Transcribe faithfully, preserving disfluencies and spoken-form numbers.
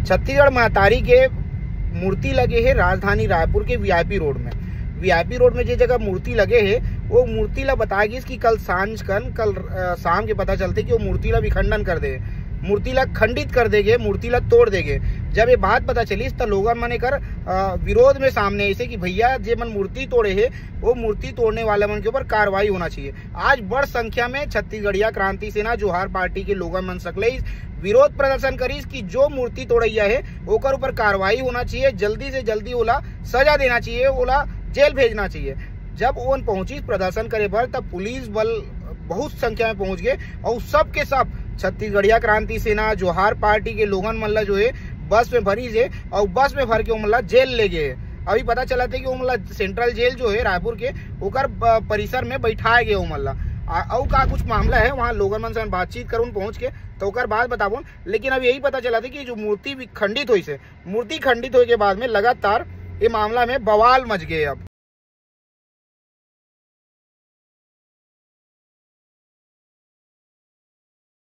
छत्तीसगढ़ महतारी के मूर्ति लगे हे राजधानी रायपुर के वीआईपी रोड में। वीआईपी रोड में जे जगह मूर्ति लगे हे, वो मूर्ति ला बताया गिस कि कल सांझ कन, कल, अ, शाम के पता चलथे कि वो मूर्ति ला विखंडन कर दे, मूर्ति ला खंडित कर देगे, मूर्ति ला तोड़ देगे। जब ये बात पता चलिस, त लोगन मन एकर, अ, विरोध में सामने आइस कि भैया, जे मन मूर्ति तोड़े हे, वो मूर्ति तोड़ने वाले मन के ऊपर कार्रवाई होना चाहिए। आज बड़ संख्या में छत्तीसगढ़िया क्रांति सेना जोहार पार्टी के लोगन मन सकले विरोध प्रदर्शन करिस कि जो मूर्ति तोड़ैया हे, ओकर ऊपर कार्रवाई होना चाहिए, जल्दी से जल्दी ओला सजा देना चाहिए, ओला जेल भेजना चाहिए। जब ओन पहुंचिस प्रदर्शन करे बर, तब पुलिस बल बहुत संख्या में पहुंच गए और सबके सब छत्तीसगढ़िया क्रांति सेना, जोहार पार्टी के लोगन मन ला जो है बस में भरिस हे और बस में भर के ओमन ला जेल ले गए। अभी पता चलत हे कि ओमन ला सेंट्रल जेल जो है रायपुर के, ओकर प-, परिसर में बैठाए गए ओमन ला। आ, अउ का कुछ मामला है, वहाँ लोगन मन से बातचीत करूँ पहुँच के, तो ओकर बाद बताबो। लेकिन अब यही पता चलत हे कि जो मूर्ति भी खंडित होइस हे, मूर्ति खंडित होए के बाद में लगातार ये मामला में बवाल मच गए। अब